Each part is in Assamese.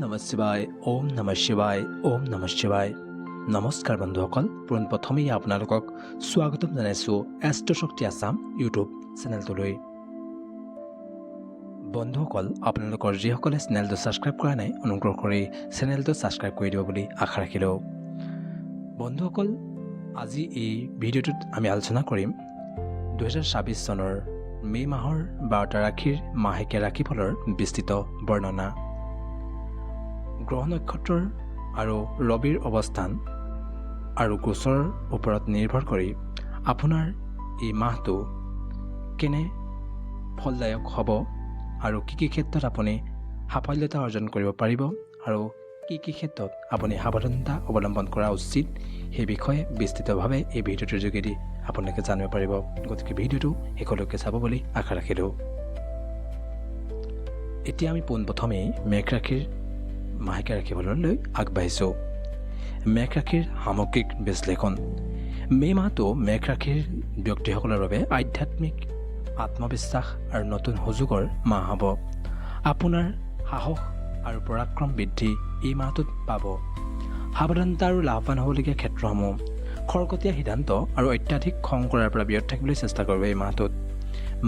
নমঃ শিৱায়, ওম নমঃ শিৱায়, ওম নমঃ শিৱায়। নমস্কাৰ বন্ধুসকল, পোনপ্ৰথমেই আপোনালোকক স্বাগতম জনাইছোঁ এষ্ট্ৰশক্তি আছাম ইউটিউব চেনেলটোলৈ। বন্ধুসকল, আপোনালোকৰ যিসকলে চেনেলটো ছাবস্ক্ৰাইব কৰা নাই, অনুগ্ৰহ কৰি চেনেলটো ছাবস্ক্ৰাইব কৰি দিব বুলি আশা ৰাখিলোঁ। বন্ধুসকল, আজি এই ভিডিঅ'টোত আমি আলোচনা কৰিম 2026 চনৰ মে' মাহৰ 12টা ৰাশিৰ মাহেকীয়া ৰাশিফলৰ বিস্তৃত বৰ্ণনা। গ্ৰহ নক্ষত্ৰৰ আৰু ৰবিৰ অৱস্থান আৰু গোচৰৰ ওপৰত নিৰ্ভৰ কৰি আপোনাৰ এই মাহটো কেনে ফলদায়ক হ'ব আৰু কি কি ক্ষেত্ৰত আপুনি সাফল্যতা অৰ্জন কৰিব পাৰিব আৰু কি কি ক্ষেত্ৰত আপুনি সাৱধানতা অৱলম্বন কৰা উচিত, সেই বিষয়ে বিস্তৃতভাৱে এই ভিডিঅ'টোৰ যোগেদি আপোনালোকে জানিব পাৰিব। গতিকে ভিডিঅ'টো শেষলৈকে চাব বুলি আশা ৰাখিলোঁ। এতিয়া আমি পোনপ্ৰথমেই মেঘ ৰাশিৰ মাহেকীয়া ৰাশিফললৈ আগবাঢ়িছোঁ। মেঘ ৰাশিৰ সামগ্ৰিক বিশ্লেষণ। মে' মাহটো মেঘ ৰাশিৰ ব্যক্তিসকলৰ বাবে আধ্যাত্মিক আত্মবিশ্বাস আৰু নতুন সুযোগৰ মাহ হ'ব। আপোনাৰ সাহস আৰু পৰাক্ৰম বৃদ্ধি এই মাহটোত পাব। সাৱধানতা আৰু লাভৱান হ'বলগীয়া ক্ষেত্ৰসমূহ: খৰতকীয়া সিদ্ধান্ত আৰু অত্যাধিক খং কৰাৰ পৰা বিৰত থাকিবলৈ চেষ্টা কৰিব এই মাহটোত।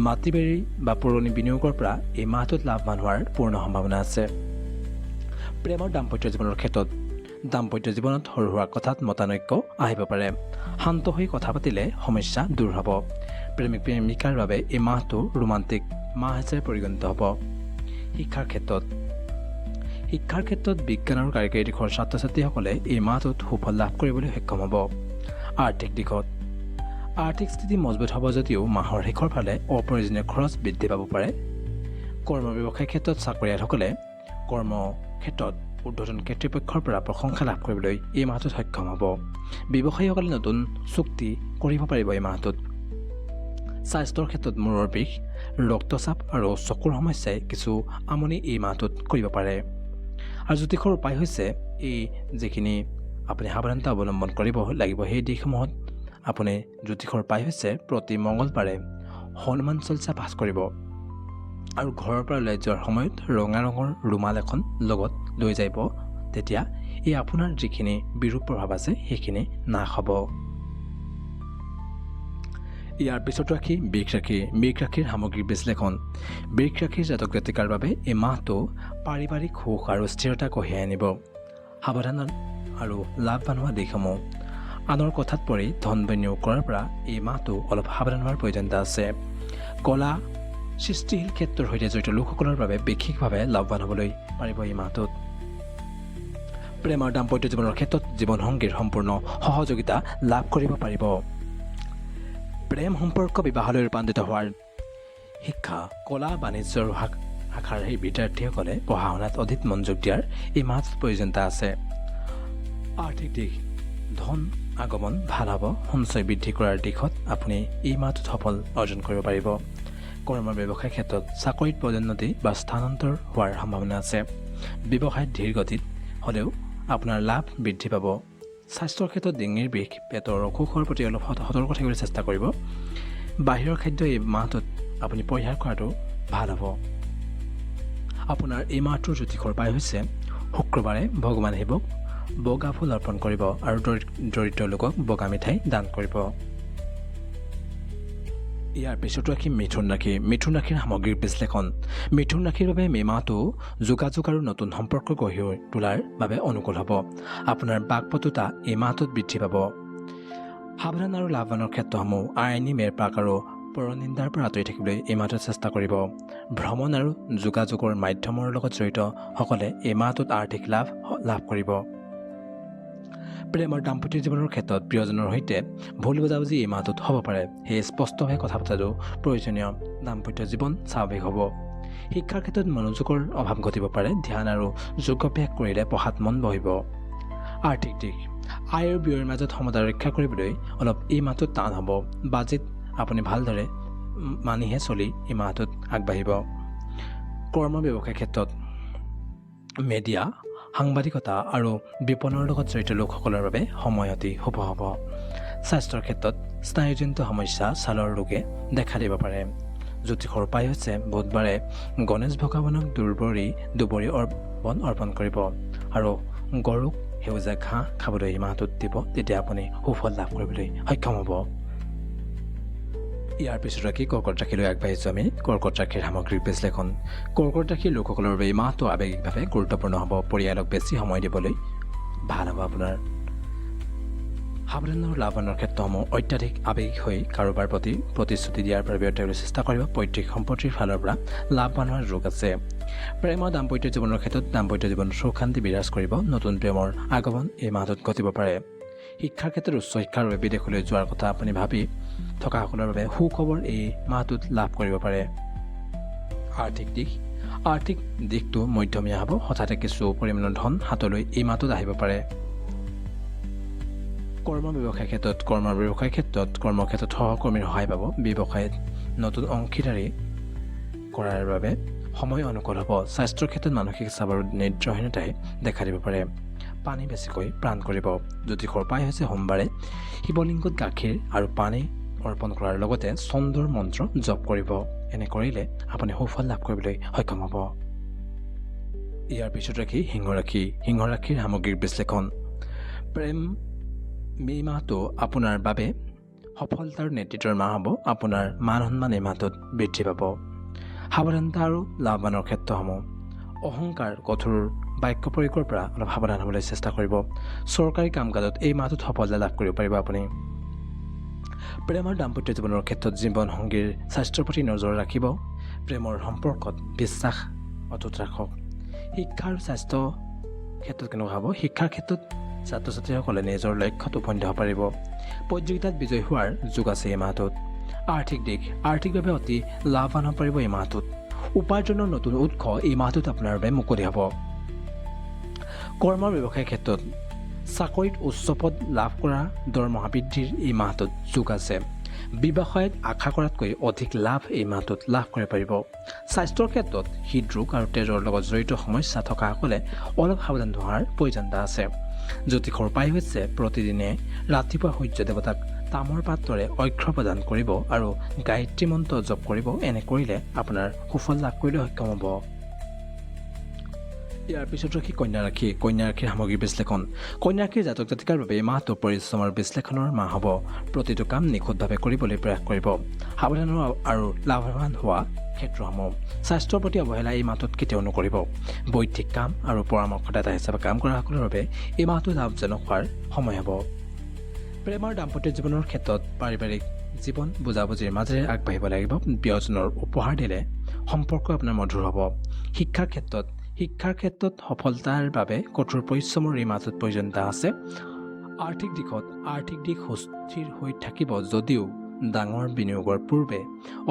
মাটি বাৰী বা পুৰণি বিনিয়োগৰ পৰা এই মাহটোত লাভৱান হোৱাৰ পূৰ্ণ সম্ভাৱনা আছে। প্ৰেমৰ দাম্পত্য জীৱনৰ ক্ষেত্ৰত, দাম্পত্য জীৱনত সৰু সুৰা কথাত মতানৈক্য আহিব পাৰে। শান্ত হৈ কথা পাতিলে সমস্যা দূৰ হ'ব। প্ৰেমিক প্ৰেমিকাৰ বাবে এই মাহটো ৰোমান্টিক মাহ হিচাপে পৰিগণিত হ'ব। শিক্ষাৰ ক্ষেত্ৰত বিজ্ঞান আৰু কাৰিকৰী দিশৰ ছাত্ৰ ছাত্ৰীসকলে এই মাহটোত সুফল লাভ কৰিবলৈ সক্ষম হ'ব। আৰ্থিক দিশত, আৰ্থিক স্থিতি মজবুত হ'ব যদিও মাহৰ শেষৰ ফালে অপ্ৰয়োজনীয় খৰচ বৃদ্ধি পাব পাৰে। কৰ্ম ব্যৱসায় ক্ষেত্ৰত চাকৰিয়ালসকলে কৰ্মক্ষেত্ৰত ঊৰ্ধ্বতন কৰ্তৃপক্ষৰ পৰা প্ৰশংসা লাভ কৰিবলৈ এই মাহটোত সক্ষম হ'ব। ব্যৱসায়ীসকলে নতুন চুক্তি কৰিব পাৰিব এই মাহটোত। স্বাস্থ্যৰ ক্ষেত্ৰত মূৰৰ বিষ, ৰক্তচাপ আৰু চকুৰ সমস্যাই কিছু আমনি এই মাহটোত কৰিব পাৰে। আৰু জ্যোতিষৰ উপায় হৈছে, এই যিখিনি আপুনি সাৱধানতা অৱলম্বন কৰিব লাগিব, সেই দিশসমূহত আপুনি জ্যোতিষৰ উপায় হৈছে প্ৰতি মঙলবাৰে হনুমান চালিচা পাঠ কৰিব আৰু ঘৰৰ পৰা ওলাই যোৱাৰ সময়ত ৰঙা ৰঙৰ ৰুমাল এখন লগত লৈ যাব। তেতিয়া এই আপোনাৰ যিখিনি বিৰূপ প্ৰভাৱ আছে, সেইখিনি নাশ হ'ব। ইয়াৰ পিছত ৰাশি বৃষ ৰাশি। বৃষ ৰাশিৰ সামগ্ৰিক বিশ্লেষণ। বৃষ ৰাশিৰ জাতক জাতিকাৰ বাবে এই মাহটো পাৰিবাৰিক সুখ আৰু স্থিৰতা কঢ়িয়াই আনিব। সাৱধান আৰু লাভৱান হোৱা দিশসমূহ: আনৰ কথাত পৰি ধন বিনিয়োগ কৰাৰ পৰা এই মাহটো অলপ সাৱধান হোৱাৰ প্ৰয়োজনীয়তা আছে। কলা, সৃষ্টিশীল ক্ষেত্ৰৰ সৈতে জড়িত লোকসকলৰ বাবে বিশেষভাৱে লাভৱান হ'বলৈ পাৰিব এই মাহটোত। প্ৰেম আৰু দাম্পত্য জীৱনৰ ক্ষেত্ৰত জীৱনসংগীৰ সম্পূৰ্ণ সহযোগিতা লাভ কৰিব পাৰিব। প্ৰেম সম্পৰ্ক বিবাহলৈ ৰূপান্তৰিত হোৱাৰ। শিক্ষা, কলা, বাণিজ্যৰ শাখাৰ সেই বিদ্যাৰ্থীসকলে পঢ়া শুনাত অধিক মনোযোগ দিয়াৰ এই মাহটোত প্ৰয়োজনীয়তা আছে। আৰ্থিক দিশ: ধন আগমন ভাল হ'ব। সঞ্চয় বৃদ্ধি কৰাৰ দিশত আপুনি এই মাহটোত সফল অৰ্জন কৰিব পাৰিব। কৰ্ম ব্যৱসায় ক্ষেত্ৰত চাকৰিত পদোন্নতি বা স্থানান্তৰ হোৱাৰ সম্ভাৱনা আছে। ব্যৱসায়ত ধীৰ গতিত হ'লেও আপোনাৰ লাভ বৃদ্ধি পাব। স্বাস্থ্যৰ ক্ষেত্ৰত ডিঙিৰ বিষ, পেটৰ অসুখৰ প্ৰতি অলপ সতৰ্ক থাকিবলৈ চেষ্টা কৰিব। বাহিৰৰ খাদ্য এই মাহটোত আপুনি পৰিহাৰ কৰাটো ভাল হ'ব। আপোনাৰ এই মাহটোৰ জ্যোতিষৰ উপায় হৈছে শুক্ৰবাৰে ভগৱান শিৱক বগা ফুল অৰ্পণ কৰিব আৰু দৰিদ্ৰ লোকক বগা মিঠাই দান কৰিব। ইয়াৰ পিছত ৰাশি মিথুন ৰাশি। মিথুন ৰাশিৰ সামগ্ৰিক বিশ্লেষণ। মিথুন ৰাশিৰ বাবে মে' মাহটো যোগাযোগ আৰু নতুন সম্পৰ্ক গঢ়ি তোলাৰ বাবে অনুকূল হ'ব। আপোনাৰ বাকপটুতা এই মাহটোত বৃদ্ধি পাব। সাৱধান আৰু লাভৱানৰ ক্ষেত্ৰসমূহ: আইনী মেৰপাক আৰু পৰনিন্দাৰ পৰা আঁতৰি থাকিবলৈ এই মাহটোত চেষ্টা কৰিব। ভ্ৰমণ আৰু যোগাযোগৰ মাধ্যমৰ লগত জড়িতসকলে এই মাহটোত আৰ্থিক লাভ লাভ কৰিব। প্ৰেমৰ দাম্পত্য জীৱনৰ ক্ষেত্ৰত প্ৰিয়জনৰ সৈতে ভুল বুজাবুজি এই মাহটোত হ'ব পাৰে। সেয়ে স্পষ্টভাৱে কথা পতাটো প্ৰয়োজনীয়। দাম্পত্য জীৱন স্বাভাৱিক হ'ব। শিক্ষাৰ ক্ষেত্ৰত মনোযোগৰ অভাৱ ঘটিব পাৰে। ধ্যান আৰু যোগাভ্যাস কৰিলে পঢ়াত মন বহিব। আৰ্থিক দিশ: আয় আৰু ব্যয়ৰ মাজত সমতা ৰক্ষা কৰিবলৈ অলপ এই মাহটোত টান হ'ব। বাজেট আপুনি ভালদৰে মানিহে চলি এই মাহটোত আগবাঢ়িব। কৰ্ম ব্যৱসায় ক্ষেত্ৰত মেডিয়া, সাংবাদিকতা আৰু বিপণনৰ লগত জড়িত লোকসকলৰ বাবে সময় অতি শুভ হ'ব। স্বাস্থ্যৰ ক্ষেত্ৰত স্নায়ুজনিত সমস্যা, ছালৰ ৰোগে দেখা দিব পাৰে। জ্যোতিষৰ উপায় হৈছে বুধবাৰে গণেশ ভগৱানক দুবৰি লৱণ অৰ্পণ কৰিব আৰু গৰুক সেউজীয়া ঘাঁহ খাবলৈ এই মাহটোত দিব, তেতিয়া আপুনি সুফল লাভ কৰিবলৈ সক্ষম হ'ব। ইয়াৰ পিছত ৰাখি কৰ্কট ৰাশিলৈ আগবাঢ়িছোঁ আমি। কৰ্কট ৰাশিৰ সামগ্ৰিক বিশ্লেষণ। কৰ্কট ৰাশিৰ লোকসকলৰ বাবে এই মাহটো আৱেগিকভাৱে গুৰুত্বপূৰ্ণ হ'ব। পৰিয়ালক বেছি সময় দিবলৈ ভাল হ'ব আপোনাৰ। সাৱধান আৰু লাভৱানৰ ক্ষেত্ৰসমূহ। অত্যাধিক আৱেগিক হৈ কাৰোবাৰ প্ৰতি প্ৰতিশ্ৰুতি দিয়াৰ পৰা বিৰত থাকিবলৈ চেষ্টা কৰিব। পৈতৃক সম্পত্তিৰ ফালৰ পৰা লাভৱান হোৱাৰ যোগ আছে। প্ৰেমৰ দাম্পত্য জীৱনৰ ক্ষেত্ৰত দাম্পত্য জীৱনত সুখ শান্তি বিৰাজ কৰিব। নতুন প্ৰেমৰ আগমন এই মাহটোত ঘটিব পাৰে। শিক্ষাৰ ক্ষেত্ৰত উচ্চ শিক্ষাৰ বাবে বিদেশলৈ যোৱাৰ কথা আপুনি ভাবি থকাসকলৰ বাবে সুখবৰ এই মাহটোত লাভ কৰিব পাৰে। আৰ্থিক দিশ। আৰ্থিক দিশটো মধ্যমীয়া হ'ব। হঠাতে কিছু পৰিমাণৰ ধন হাতলৈ এই মাহটোত আহিব পাৰে। কৰ্ম ব্যৱসায় ক্ষেত্ৰত কৰ্মক্ষেত্ৰত সহকৰ্মীৰ সহায় পাব। ব্যৱসায়ত নতুন অংশীদাৰী কৰাৰ বাবে সময় অনুকূল হ'ব। স্বাস্থ্যৰ ক্ষেত্ৰত মানসিক চাপ আৰু নিদ্ৰাহীনতাই দেখা দিব পাৰে। পানী বেছিকৈ পান কৰিব। জ্যোতিষৰ উপায় হৈছে সোমবাৰে শিৱলিংগত গাখীৰ আৰু পানী অৰ্পণ কৰাৰ লগতে চন্দ্ৰৰ মন্ত্ৰ জপ কৰিব। এনে কৰিলে আপুনি সুফল লাভ কৰিবলৈ সক্ষম হ'ব। ইয়াৰ পিছত ৰাশি সিংহ ৰাশি। সিংহ ৰাশিৰ সামগ্ৰিক বিশ্লেষণ। প্ৰেম। মে মাহটো আপোনাৰ বাবে সফলতাৰ নেতৃত্বৰ মাহ হ'ব। আপোনাৰ মান সন্মান এই মাহটোত বৃদ্ধি পাব। সাৱধানতা আৰু লাভৱানৰ ক্ষেত্ৰসমূহ। অহংকাৰ, কঠোৰ বাক্য প্ৰয়োগৰ পৰা অলপ সাৱধান হ'বলৈ চেষ্টা কৰিব। চৰকাৰী কাম কাজত এই মাহটোত সফলতা লাভ কৰিব পাৰিব আপুনি। প্ৰেম আৰু দাম্পত্য জীৱনৰ ক্ষেত্ৰত জীৱন সংগীৰ স্বাস্থ্যৰ প্ৰতি নজৰ ৰাখিব। প্ৰেমৰ সম্পৰ্কত বিশ্বাস অটুট ৰাখক। শিক্ষা আৰু স্বাস্থ্য ক্ষেত্ৰত কেনেকুৱা হ'ব? শিক্ষাৰ ক্ষেত্ৰত ছাত্ৰ ছাত্ৰীসকলে নিজৰ লক্ষ্যত উপনীত হ'ব পাৰিব। প্ৰতিযোগিতাত বিজয়ী হোৱাৰ যোগ আছে এই মাহটোত। আৰ্থিক দিশ। আৰ্থিকভাৱে অতি লাভৱান হ'ব পাৰিব এই মাহটোত। উপাৰ্জনৰ নতুন উৎস এই মাহটোত আপোনাৰ বাবে মুকলি হ'ব। কৰ্ম ব্যৱসায় ক্ষেত্ৰত চাকৰিত উচ্চ পদ লাভ কৰা, দৰমহা বৃদ্ধিৰ এই মাহটোত যোগ আছে। ব্যৱসায়ত আশা কৰাতকৈ অধিক লাভ এই মাহটোত লাভ কৰিব পাৰিব। স্বাস্থ্যৰ ক্ষেত্ৰত হৃদৰোগ আৰু তেজৰ লগত জড়িত সমস্যা থকাসকলে অলপ সাৱধান হোৱাৰ প্ৰয়োজনীয়তা আছে। জ্যোতিষৰ উপায় হৈছে প্ৰতিদিনে ৰাতিপুৱা সূৰ্য দেৱতাক তামৰ পাত্ৰৰে অৰ্ঘ্য প্ৰদান কৰিব আৰু গায়ত্ৰী মন্ত্ৰ জপ কৰিব। এনে কৰিলে আপোনাৰ সুফল লাভ কৰিবলৈ সক্ষম হ'ব। ইয়াৰ পিছত ৰাশি কন্যা ৰাশি। কন্যা ৰাশিৰ সামগ্ৰিক বিশ্লেষণ। কন্যা ৰাশিৰ জাতক জাতিকাৰ বাবে এই মাহটো পৰিশ্ৰম আৰু বিশ্লেষণৰ মাহ হ'ব। প্ৰতিটো কাম নিখুঁতভাৱে কৰিবলৈ প্ৰয়াস কৰিব। সাৱধান আৰু লাভৱান হোৱা ক্ষেত্ৰসমূহ। স্বাস্থ্যৰ প্ৰতি অৱহেলা এই মাহটোত কেতিয়াও নকৰিব। বৌদ্ধিক কাম আৰু পৰামৰ্শদাতা হিচাপে কাম কৰাসকলৰ বাবে এই মাহটো লাভজনক হোৱাৰ সময় হ'ব। প্ৰেম আৰু দাম্পত্য জীৱনৰ ক্ষেত্ৰত পাৰিবাৰিক জীৱন বুজাবুজিৰ মাজেৰে আগবাঢ়িব লাগিব। প্ৰিয়জনৰ উপহাৰ দিলে সম্পৰ্ক আপোনাৰ মধুৰ হ'ব। শিক্ষাৰ ক্ষেত্ৰত সফলতাৰ বাবে কঠোৰ পৰিশ্ৰমৰ এই মাহটোত প্ৰয়োজনীয়তা আছে। আৰ্থিক দিশত আৰ্থিক দিশ সুস্থিৰ হৈ থাকিব যদিও ডাঙৰ বিনিয়োগৰ পূৰ্বে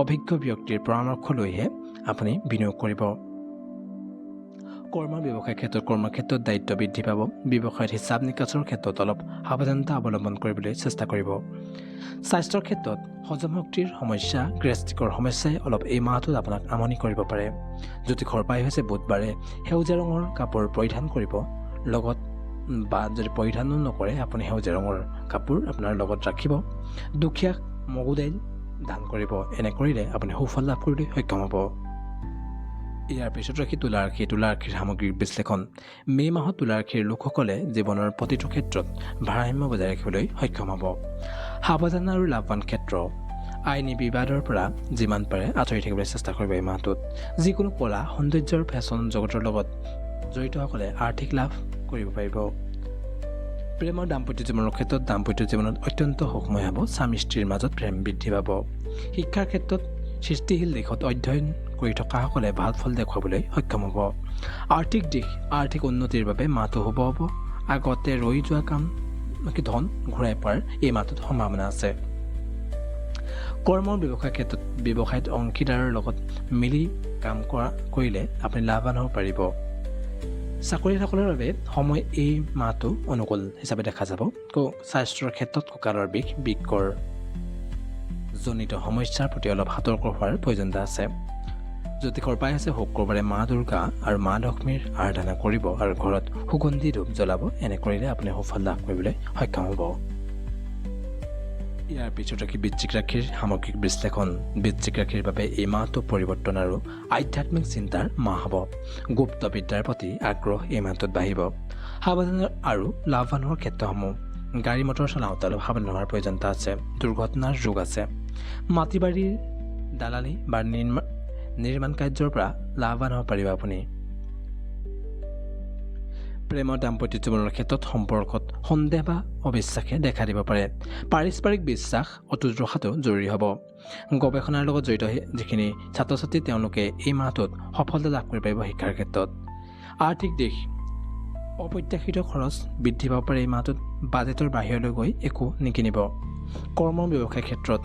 অভিজ্ঞ ব্যক্তিৰ পৰামৰ্শ লৈহে আপুনি বিনিয়োগ কৰিব। কৰ্ম ব্যৱসায় ক্ষেত্ৰত কৰ্মক্ষেত্ৰত দায়িত্ব বৃদ্ধি পাব। ব্যৱসায়ত হিচাপ নিকাচৰ ক্ষেত্ৰত অলপ সাৱধানতা অৱলম্বন কৰিবলৈ চেষ্টা কৰিব। স্বাস্থ্যৰ ক্ষেত্ৰত হজম শক্তিৰ সমস্যা, গেষ্ট্ৰিকৰ সমস্যাই অলপ এই মাহটোত আপোনাক আমনি কৰিব পাৰে। জ্যোতিষৰ উপায় হৈছে বুধবাৰে সেউজীয়া ৰঙৰ কাপোৰ পৰিধান কৰিব লগত বা যদি পৰিধানো নকৰে, আপুনি সেউজীয়া ৰঙৰ কাপোৰ আপোনাৰ লগত ৰাখিব। দুখীয়াক মগু দাইল দান কৰিব। এনে কৰিলে আপুনি সুফল লাভ কৰিবলৈ সক্ষম হ'ব। ইয়াৰ পিছত ৰাশি তুলা ৰাশি। তুলা ৰাশিৰ সামগ্ৰিক বিশ্লেষণ। মে' মাহত তুলা ৰাশিৰ লোকসকলে জীৱনৰ প্ৰতিটো ক্ষেত্ৰত ভাৰসাম্য বজাই ৰাখিবলৈ সক্ষম হ'ব। সাৱধান আৰু লাভৱান ক্ষেত্ৰ। আইনী বিবাদৰ পৰা যিমান পাৰে আঁতৰি থাকিবলৈ চেষ্টা কৰিব এই মাহটোত। যিকোনো কলা, সৌন্দৰ্যৰ, ফেশ্বন জগতৰ লগত জড়িতসকলে আৰ্থিক লাভ কৰিব পাৰিব। প্ৰেমৰ দাম্পত্য জীৱনৰ ক্ষেত্ৰত দাম্পত্য জীৱনত অত্যন্ত সুখময় হ'ব। স্বামী স্ত্ৰীৰ মাজত প্ৰেম বৃদ্ধি পাব। শিক্ষাৰ ক্ষেত্ৰত সৃষ্টিশীল দিশত অধ্যয়ন কৰি থকাসকলে ভাল ফল দেখুৱাবলৈ সক্ষম হ'ব। আৰ্থিক দিশ। আৰ্থিক উন্নতিৰ বাবে মাহটো শুভ হ'ব। আগতে ৰৈ যোৱা কাম কি ধন ঘূৰাই পোৱাৰ এই মাহটোত সম্ভাৱনা আছে। কৰ্মৰ ব্যৱসায় ক্ষেত্ৰত ব্যৱসায়ত অংশীদাৰৰ লগত মিলি কাম কৰিলে আপুনি লাভৱান হ'ব পাৰিব। চাকৰিয়ালসকলৰ বাবে সময় এই মাহটো অনুকূল হিচাপে দেখা যাব। স্বাস্থ্যৰ ক্ষেত্ৰত কঁকালৰ বিষ, বৃক্কৰ জনিত সমস্যাৰ প্ৰতি অলপ সতৰ্ক হোৱাৰ প্ৰয়োজনীয়তা আছে। জ্যোতিষৰ উপায় আছে শুক্ৰবাৰে মা দুৰ্গা আৰু মা লক্ষ্মীৰ আৰাধনা কৰিব আৰু ঘৰত সুগন্ধি ধূপ জ্বলাব। এনে কৰিলে আপুনি সুফল লাভ কৰিবলৈ সক্ষম হ'ব। ইয়াৰ পিছত ৰাখি বৃশ্চিক ৰাশিৰ সামগ্ৰিক বিশ্লেষণ। বৃশ্চিক ৰাশিৰ বাবে এই মাহটো পৰিৱৰ্তন আৰু আধ্যাত্মিক চিন্তাৰ মাহ হ'ব। গুপ্ত বিদ্যাৰ প্ৰতি আগ্ৰহ এই মাহটোত বাঢ়িব। সাৱধান আৰু লাভৱান হোৱাৰ ক্ষেত্ৰসমূহ: গাড়ী মটৰ চলাওঁতে অলপ সাৱধান হোৱাৰ প্ৰয়োজনীয়তা আছে। দুৰ্ঘটনাৰ যোগ আছে। মাটি বাৰীৰ দালালি বা নিৰ্মাণ কাৰ্যৰ পৰা লাভৱান হ'ব পাৰিব আপুনি। প্ৰেমৰ দাম্পত্য জীৱনৰ ক্ষেত্ৰত সম্পৰ্কত সন্দেহ বা অবিশ্বাসে দেখা দিব পাৰে। পাৰস্পৰিক বিশ্বাস অটুট ৰখাটো জৰুৰী হ'ব। গৱেষণাৰ লগত জড়িত যিখিনি ছাত্ৰ ছাত্ৰী, তেওঁলোকে এই মাহটোত সফলতা লাভ কৰিব পাৰিব শিক্ষাৰ ক্ষেত্ৰত। আৰ্থিক দিশ: অপ্ৰত্যাশিত খৰচ বৃদ্ধি পাব পাৰে এই মাহটোত। বাজেটৰ বাহিৰলৈ গৈ একো নিকিনিব। কৰ্ম ব্যৱসায় ক্ষেত্ৰত,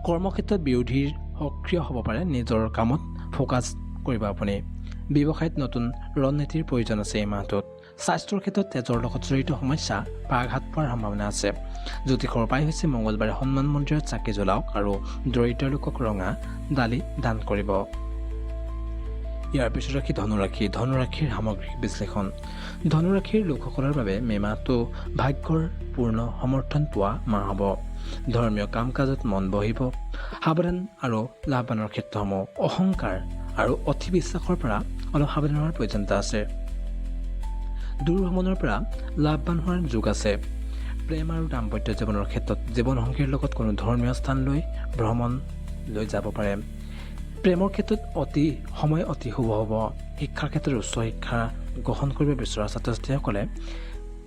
কৰ্মক্ষেত্ৰত বিৰোধীৰ সক্ৰিয় হ'ব পাৰে। নিজৰ কামত ফ'কাছ কৰিব আপুনি। ব্যৱসায়ত নতুন ৰণনীতিৰ প্ৰয়োজন আছে এই মাহটোত। স্বাস্থ্যৰ ক্ষেত্ৰত তেজৰ লগত জড়িত সমস্যা বা আঘাত পোৱাৰ সম্ভাৱনা আছে। জ্যোতিষৰ উপায় হৈছে মঙলবাৰে হনুমান মন্দিৰত চাকি জ্বলাওক আৰু দৰিদ্ৰ লোকক ৰঙা দালি দান কৰিব। ইয়াৰ পিছত ৰাশি ধনুৰাশি। ধনুৰাশিৰ সামগ্ৰিক বিশ্লেষণ। ধনুৰাশিৰ লোকসকলৰ বাবে মে' মাহটো ভাগ্যৰ পূৰ্ণ সমৰ্থন পোৱা মাহ হ'ব। ধৰ্মীয় কাম কাজত মন বহিব। সাৱধান আৰু লাভৱানৰ ক্ষেত্ৰসমূহ: অহংকাৰ আৰু অতি বিশ্বাসৰ পৰা অলপ সাৱধান হোৱাৰ প্ৰয়োজনীয়তা আছে। দূৰ ভ্ৰমণৰ পৰা লাভৱান হোৱাৰ যোগ আছে। প্ৰেম আৰু দাম্পত্য জীৱনৰ ক্ষেত্ৰত জীৱনসংগীৰ লগত কোনো ধৰ্মীয় স্থানলৈ ভ্ৰমণ লৈ যাব পাৰে। প্ৰেমৰ ক্ষেত্ৰত অতি সময় অতি শুভ হ'ব। শিক্ষাৰ ক্ষেত্ৰত উচ্চ শিক্ষা গ্ৰহণ কৰিব বিচৰা ছাত্ৰ ছাত্ৰীসকলে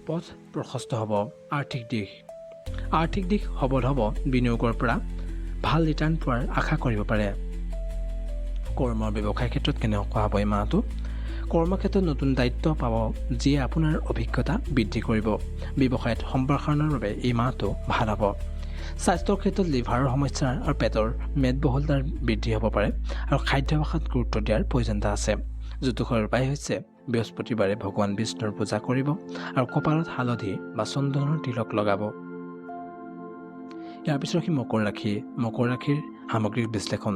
পথ প্ৰশস্ত হ'ব। আৰ্থিক দিশ সবল হ'ব। বিনিয়োগৰ পৰা ভাল ৰিটাৰ্ণ পোৱাৰ আশা কৰিব পাৰে। কৰ্ম ব্যৱসায় ক্ষেত্ৰত কেনেকুৱা হ'ব এই মাহটো? কৰ্মক্ষেত্ৰত নতুন দায়িত্ব পাব, যিয়ে আপোনাৰ অভিজ্ঞতা বৃদ্ধি কৰিব। ব্যৱসায়ত সম্প্ৰসাৰণৰ বাবে এই মাহটো ভাল হ'ব। স্বাস্থ্যৰ ক্ষেত্ৰত লিভাৰৰ সমস্যা আৰু পেটৰ মেদবহুলতাৰ বৃদ্ধি হ'ব পাৰে আৰু খাদ্যাভ্যাসত গুৰুত্ব দিয়াৰ প্ৰয়োজনীয়তা আছে। জ্যোতিষৰ উপায় হৈছে বৃহস্পতিবাৰে ভগৱান বিষ্ণুৰ পূজা কৰিব আৰু কপালত হালধি বা চন্দনৰ তিলক লগাব। ইয়াৰ পিছত ৰাশি মকৰ ৰাশি। মকৰ ৰাশিৰ সামগ্ৰিক বিশ্লেষণ।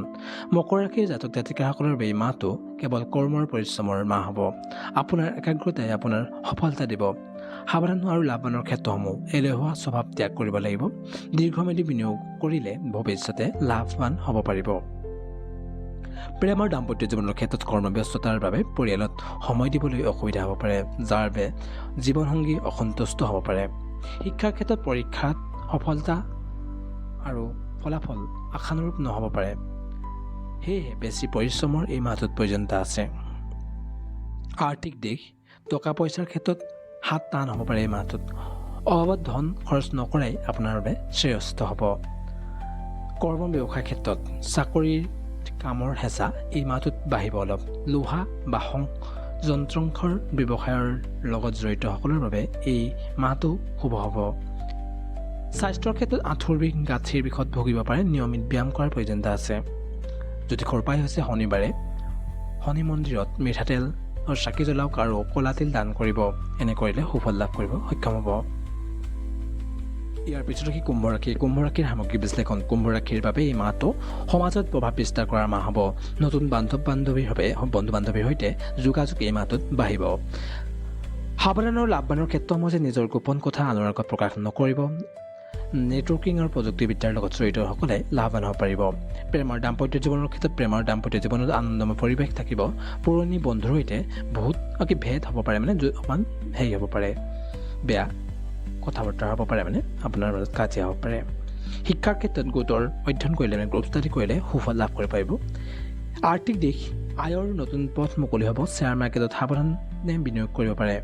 মকৰ ৰাশিৰ জাতক জাতিকাসকলৰ বাবে এই মাহটো কেৱল কৰ্মৰ পৰিশ্ৰমৰ মাহ হ'ব। আপোনাৰ একাগ্ৰতাই আপোনাৰ সফলতা দিব। সাৱধান আৰু লাভৱানৰ ক্ষেত্ৰসমূহ: এলেহুৱা স্বভাৱ ত্যাগ কৰিব লাগিব। দীৰ্ঘম্যাদী বিনিয়োগ কৰিলে ভৱিষ্যতে লাভৱান হ'ব পাৰিব। প্ৰেমৰ দাম্পত্য জীৱনৰ ক্ষেত্ৰত কৰ্মব্যস্ততাৰ বাবে পৰিয়ালত সময় দিবলৈ অসুবিধা হ'ব পাৰে, যাৰ বাবে জীৱনসংগী অসন্তুষ্ট হ'ব পাৰে। শিক্ষাৰ ক্ষেত্ৰত পৰীক্ষাত সফলতা আৰু ফলাফল আশানুৰূপ নহ'ব পাৰে। সেয়েহে বেছি পৰিশ্ৰমৰ এই মাহটোত প্ৰয়োজনীয়তা আছে। আৰ্থিক দিশ: টকা পইচাৰ ক্ষেত্ৰত হাত টান হ'ব পাৰে এই মাহটোত। অভাৱত ধন খৰচ নকৰাই আপোনাৰ বাবে শ্ৰেয়স্থ হ'ব। কৰ্ম ব্যৱসায় ক্ষেত্ৰত চাকৰিৰ কামৰ হেঁচা এই মাহটোত বাঢ়িব অলপ। লোহা বা যন্ত্ৰাংশৰ ব্যৱসায়ৰ লগত জড়িতসকলৰ বাবে এই মাহটো শুভ হ'ব। স্বাস্থ্যৰ ক্ষেত্ৰত আঁঠুৰ বিষ, গাঁঠিৰ বিষত ভুগিব পাৰে। নিয়মিত ব্যায়াম কৰাৰ প্ৰয়োজনীয়তা আছে। জ্যোতিষৰ উপায় হৈছে শনিবাৰে শনি মন্দিৰত মিঠাতেল আৰু চাকি জ্বলাওক আৰু ক'লা তিল দান কৰিব। এনে কৰিলে সুফল লাভ কৰিব সক্ষম হ'ব। ইয়াৰ পিছত ৰাশি কুম্ভ ৰাশি। কুম্ভ ৰাশিৰ সামগ্ৰিক বিশ্লেষণ। কুম্ভ ৰাশিৰ বাবে এই মাহটো সমাজত প্ৰভাৱ বিস্তাৰ কৰাৰ মাহ হ'ব। নতুন বন্ধু বান্ধৱীৰ সৈতে যোগাযোগ এই মাহটোত বাঢ়িব। সাৱধান আৰু লাভৱানৰ ক্ষেত্ৰসমূহ হৈছে নিজৰ গোপন কথা আনৰ আগত প্ৰকাশ নকৰিব। নেটৱৰ্কিং আৰু প্ৰযুক্তিবিদ্যাৰ লগত জড়িতসকলে লাভৱান হ'ব পাৰিব। প্ৰেমৰ দাম্পত্য জীৱনৰ ক্ষেত্ৰত প্ৰেমৰ দাম্পত্য জীৱনত আনন্দময় পৰিৱেশ থাকিব। পুৰণি বন্ধুৰ সৈতে বহুত কি ভেদ হ'ব পাৰে, মানে অকণমান হেৰি হ'ব পাৰে, বেয়া কথা বতৰা হ'ব পাৰে, মানে আপোনাৰ মাজত কাজিয়া হ'ব পাৰে। শিক্ষাৰ ক্ষেত্ৰত গোটৰ অধ্যয়ন কৰিলে, মানে গ্ৰুপ ষ্টাডি কৰিলে সুফল লাভ কৰিব পাৰিব। আৰ্থিক দিশ: আয়ৰ নতুন পথ মুকলি হ'ব। শ্বেয়াৰ মাৰ্কেটত সাৱধানে বিনিয়োগ কৰিব পাৰে।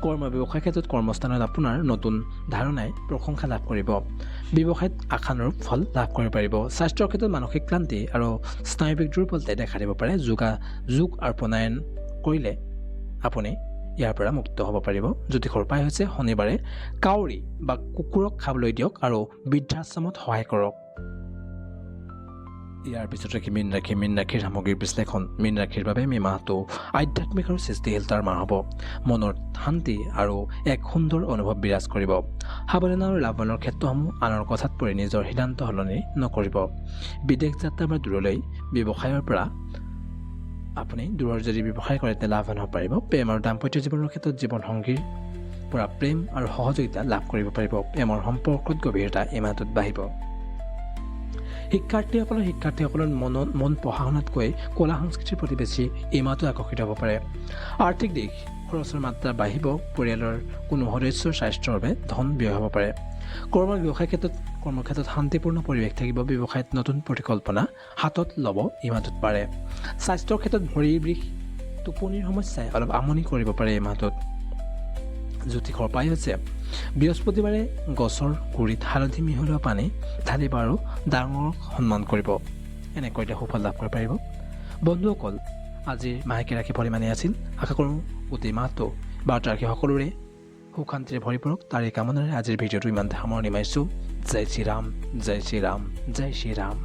কৰ্ম ব্যৱসায় ক্ষেত্ৰত কৰ্মস্থানত আপোনাৰ নতুন ধাৰণাই প্ৰশংসা লাভ কৰিব। ব্যৱসায়ত আশানুৰূপ ফল লাভ কৰিব পাৰিব। স্বাস্থ্যৰ ক্ষেত্ৰত মানসিক ক্লান্তি আৰু স্নায়বিক দুৰ্বলতাই দেখা দিব পাৰে। যোগ আৰু প্ৰাণায়াম কৰিলে আপুনি ইয়াৰ পৰা মুক্ত হ'ব পাৰিব। জ্যোতিষৰ উপায় হৈছে শনিবাৰে কাউৰী বা কুকুৰক খাবলৈ দিয়ক আৰু বৃদ্ধাশ্ৰমত সহায় কৰক। ইয়াৰ পিছত ৰাশি মীন ৰাশি। মীন ৰাশিৰ সামগ্ৰিক বিশ্লেষণ। মীন ৰাশিৰ বাবে মে মাহটো আধ্যাত্মিক আৰু সৃষ্টিশীলতাৰ মাহ হ'ব। মনত শান্তি আৰু এক সুন্দৰ অনুভৱ বিৰাজ কৰিব। সাৱধান আৰু লাভৱানৰ ক্ষেত্ৰসমূহ: আনৰ কথাত পৰি নিজৰ সিদ্ধান্ত সলনি নকৰিব। বিদেশ যাত্ৰা বা দূৰলৈ ব্যৱসায়ৰ পৰা আপুনি দূৰৰ যদি ব্যৱসায় কৰে, তেতিয়া লাভৱান হ'ব পাৰিব। প্ৰেম আৰু দাম্পত্য জীৱনৰ ক্ষেত্ৰত জীৱনসংগীৰ পৰা প্ৰেম আৰু সহযোগিতা লাভ কৰিব পাৰিব। প্ৰেমৰ সম্পৰ্কত গভীৰতা এই মাহটোত বাঢ়িব। শিক্ষাৰ্থীসকলৰ মনত মন পঢ়া শুনাতকৈ কলা সংস্কৃতিৰ প্ৰতি বেছি এই মাহটো আকৰ্ষিত হ'ব পাৰে। আৰ্থিক দিশ: খৰচৰ মাত্ৰা বাঢ়িব। পৰিয়ালৰ কোনো সদস্যৰ স্বাস্থ্যৰ বাবে ধন ব্যয় হ'ব পাৰে। কৰ্ম ব্যৱসায় ক্ষেত্ৰত, কৰ্মক্ষেত্ৰত শান্তিপূৰ্ণ পৰিৱেশ থাকিব। ব্যৱসায়ত নতুন পৰিকল্পনা হাতত ল'ব এই মাহটোত পাৰে। স্বাস্থ্যৰ ক্ষেত্ৰত ভৰিৰ বিষ, টোপনিৰ সমস্যাই অলপ আমনি কৰিব পাৰে এই মাহটোত। জ্যোতিষৰ উপায় হৈছে বৃহস্পতিবাৰে গছৰ গুৰিত হালধি মিহলোৱা পানী ঢালিব আৰু ডাঙৰক সন্মান কৰিব। এনে কৰিলে সুফল লাভ কৰিব পাৰিব। বন্ধুসকল, আজিৰ মাহেকীয়া ৰাশিফল ইমানেই আছিল। আশা কৰোঁ গোটেই মাহটো 12টা ৰাশি সকলোৰে সুখ শান্তিৰে ভৰি পৰক, তাৰে কামনাৰে আজিৰ ভিডিঅ'টো ইমানতে সামৰণি মাৰিছোঁ। জয় শ্ৰীৰাম, জয় শ্ৰীৰাম, জয় শ্ৰীৰাম।